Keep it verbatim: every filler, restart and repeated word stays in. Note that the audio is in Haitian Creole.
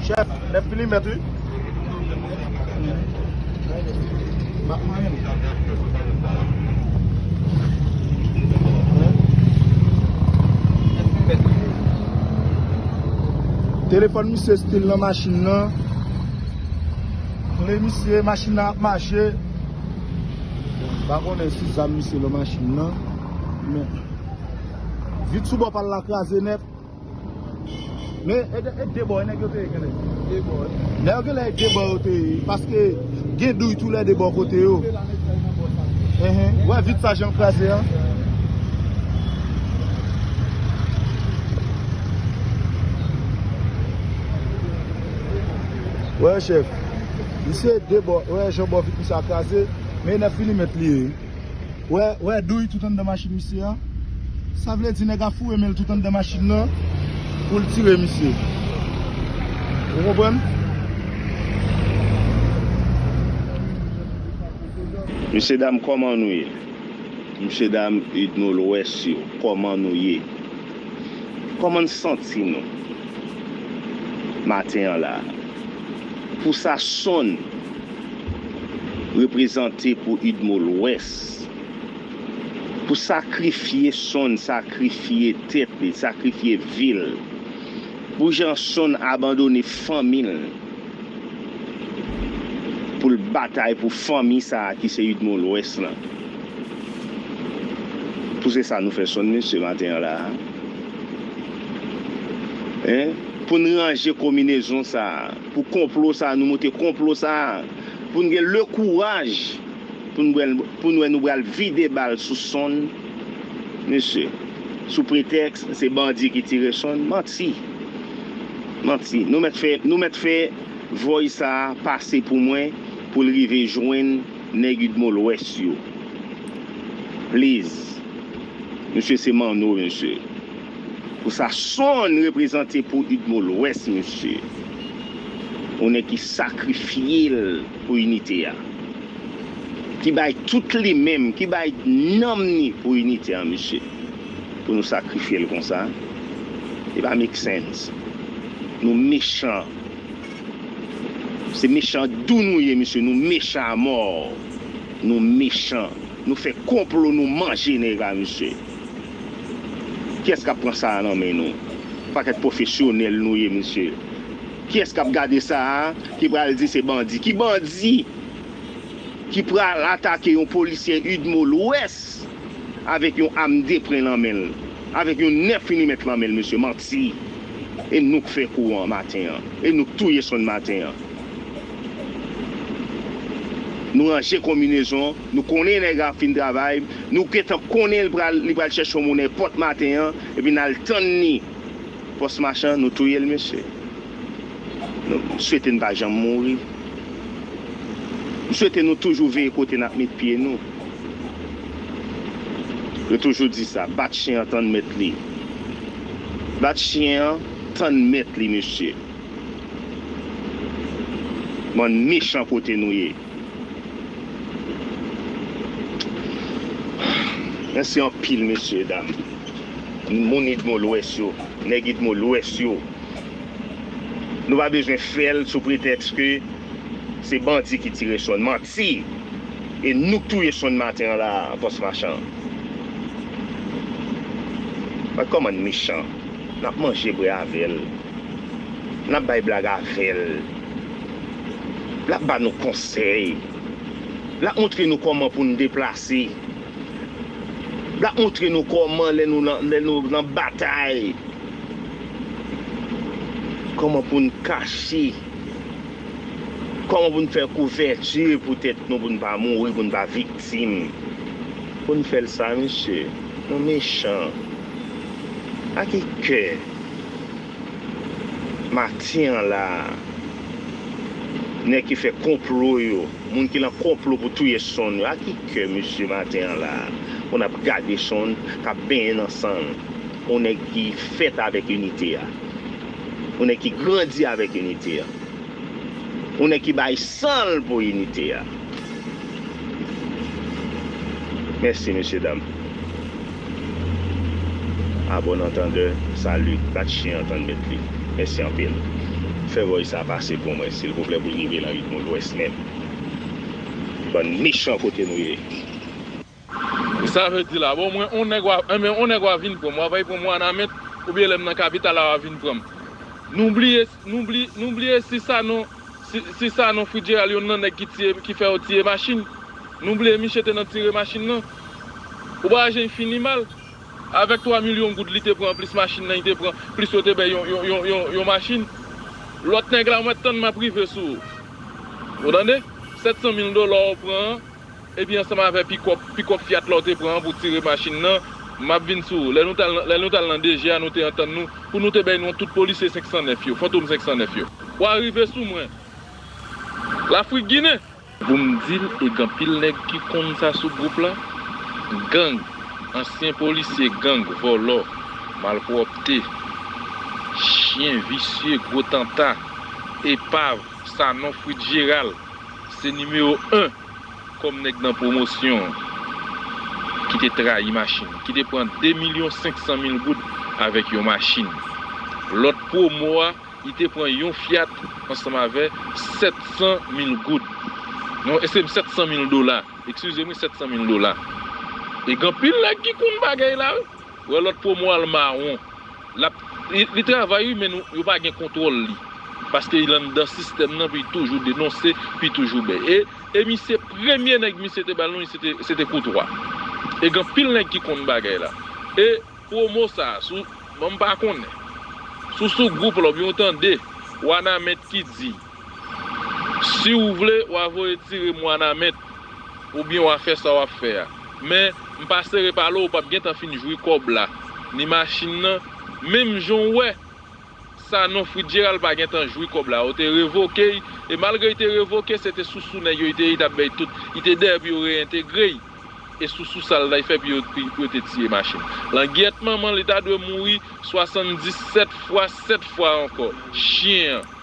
Chèf, nèf milimèt, wi. Telefòn misye still nan machin nan. Kle misye, machin nan ap mache. M pa konnen si zam misye nan machin nan. Men vit sou bò pa l la kraze nèt. Men e de, e de bò, e nèg yo te ye genlè. De bò, wi. Nèg yo genlè e de bò yo te ye, paske gen douy toulède bò kote yo. Enhen. Ou wè vit sa jan l kraze an? Wè, chèf. Misye de bò, wè jan bò vit misye a kraze, men nèf milimèt li ye. Wè, wè douy tout anndan machin misye a. Sa vle di nèg a foure men l tout anndan machin nan pou l tire misye. Ou konprann? Mesye dam, kòman nou ye? Mesye dam Idmo Lwès yo, kòman nou ye? Kòman n santi nou maten an la a? Pou sa Sonn reprezante pou Idmo Lwès, pou sakrifye Sonn, sakrifye tèt li, sakrifye vi l, pou jan Sonn abandone fanmi l, pou l batay pou fanmi sa a ki se Idmo Lwès lan. Pou se sa nou fè Sonn, mesye, maten an la a. Hein? Pou n ranje konbinezon sa a, pou konplo sa a, nou monte konplo sa a, pou n gen le kouraj pou n, pou n wè nou pral vide bal sou Sonn, mesye, sou pretèks se bandi ki tire Sonn. Manti. Manti. Nou mèt fè, nou mèt fè vòy sa a pase pou mwen, pou l rive jwenn nèg Idmo Lwès yo. Please. Mesye, se Manno, mesye. Pou sa Sonn reprezante pou Idmo Lwès, mesye. Yon nèg ki sakrifye l pou inite a. Ki bay tout li menm, ki bay nanm ni pou inite a, mesye. Pou nou sakrifye l konsa, e pa make sense. Nou mechan. Se mechan dou nou ye, mesye. Nou mechan amò. Nou mechan. Nou fè konplo, nou manje nèg la, mesye. Kiyès k ap pran sa a nan men nou? Pakèt pwofesyonèl nou ye, mesye. Kiyès k ap gade sa a, ki pral di se bandi? Ki bandi ki pral atake yon polisye Idmo Lwès avèk yon am de pwen nan men l, avèk yon nèf milimèt nan men l, mesye? Manti. E nou k fè kou an maten an. E nou k touye Sonn maten an. Nou ranje konbinezon, nou konnen nèg la fin travay, nou gentan konnen li pral, li pral chèche yon moun nenpòt maten an, epi n al tann li. Pòs Machan, nou touye l, mesye. Nou, m swete n pa janm mouri. M swete nou toujou veye kote n ap met pye nou. Yo toujou di sa, bat chen an tann mèt li. Bat chen an tann mèt li, mesye. Bann mechan kote nou ye. Mèsi anpil, mesye, dam. Moun Idmo Lwès yo, nèg Idmo Lwès yo. Nou pa bezwen fè l sou pretèks ke se bandi ki tire Sonn. Manti! E nou k touye Sonn maten an la a, Pòs Machan. Gad kòman n mechan. N ap manje bwè avè l. N ap bay blag avè l. L ap ba nou konsèy. L ap montre nou kòman pou n deplase. L ap montre nou kòman lè nou nan, lè nou nan batay, kòman pou n kache, kòman pou n fè kouvèti pou tèt nou, pou n pa mouri, pou n pa viktim. Pou n fè l sa, mesye, nou mechan. A ki kè? Maten an la a, nèg ki fè konplo yo, moun ki lan konplo pou touye Sonn yo, a ki kè, mesye, maten an la a, pou n ap gade Sonn k ap benyen nan san l? Yon nèg ki fèt avèk inite a. Yon nèg ki grandi avèk inite a. Yon nèg ki bay san l pou inite a. Mèsi, mesye, dam. A bon antandè, salut. Bat chen an tann mèt li. Mèsi anpil. Fè vòy sa pase pou mwen, silvouplè, pou l rive nan ritm lwès menm. Bann mechan kote nou ye. Sa vle di la, bon, mwen, on nèg wa, enben, on nèg wa vin pran m, wa vay pran m Wanament, oubyen lè m nan kapital la, wa vin pran m. Nou bliye, nou bliye, nou bliye si sa non, si, si sa non Fritz Gérald, youn nan nèg ki tiye, ki fè yo tiye machin. Nou bliye misye te nan tire machin nan. Ou pa jen fini mal. Avèk twa milyon goud li te pran, plis machin nan, li te pran, plis yo te bay yon, yon, yon, yon, yon machin. Lòt nèg la, mwen tann m ap rive sou ou. Ou tande? Sèt san mil dola ou pran an, epi ansanm avè pikòp, pikòp Fiat la ou te pran an pou tire machin nan, m ap vin sou ou. Lè nou t al, lè nou t al nan D G a, nou te antann nou, pou nou te bay nou tout polisye senk san nèf yo, fantom senk san nèf yo. Wa rive sou mwen. Lafrik Ginen! Pou m di l, e gen anpil nèg ki konn sa sou gwoup la. Gang, ansyen polisye gang, vòlò, malpwòpte, chyen visye, gwo tanta, epav, Sanon Fritz Gérald, se nimewo en kòm nèg nan pwomosyon an ki te trayi machin, ki te pran de milyon senk san mil goud avèk yon machin. Lòt pwomo a, li te pran yon Fiat ansanm avè sèt san mil goud. Non, e se sèt san mil dola. Eskize m, wi, sèt san mil dola. E gen anpil nèg ki konn bagay la, wi. Wè lòt pwomo al mawon. L ap, li, li travay, wi, men nou, yo pa gen kontwòl li. Paske li anndan sistèm nan, pou li toujou denonse, pou li toujou bay. E, e misye, premye nèg misye te ba l non, se te, se te Koutwa. E gen anpil nèg ki konn bagay la. E pwomo sa, sou, bon, m pa konnen. Sou, sou gwoup la, oubyen w tande Wanament ki di, si w vle, w a voye tire m Wanament, oubyen w a fè sa w ap fè a. Men, m pa sere pale w, w p ap gentan fin jwi kòb la, ni machin nan, menm jan w wè, Sanon Fritz Gérald pa gentan jwi kòb la, yo te revoke l, e malgre li te revoke, se te sousou nèg yo li te ye, li t ap bay tout, li te dèyè pou yo reyentegre l, e sousou sa l t al fè pou yo, pou, pou yo te tiye machin. Langyèt manman l, li ta dwe mouri swasanndisèt fwa, sèt fwa ankò. Chyen an.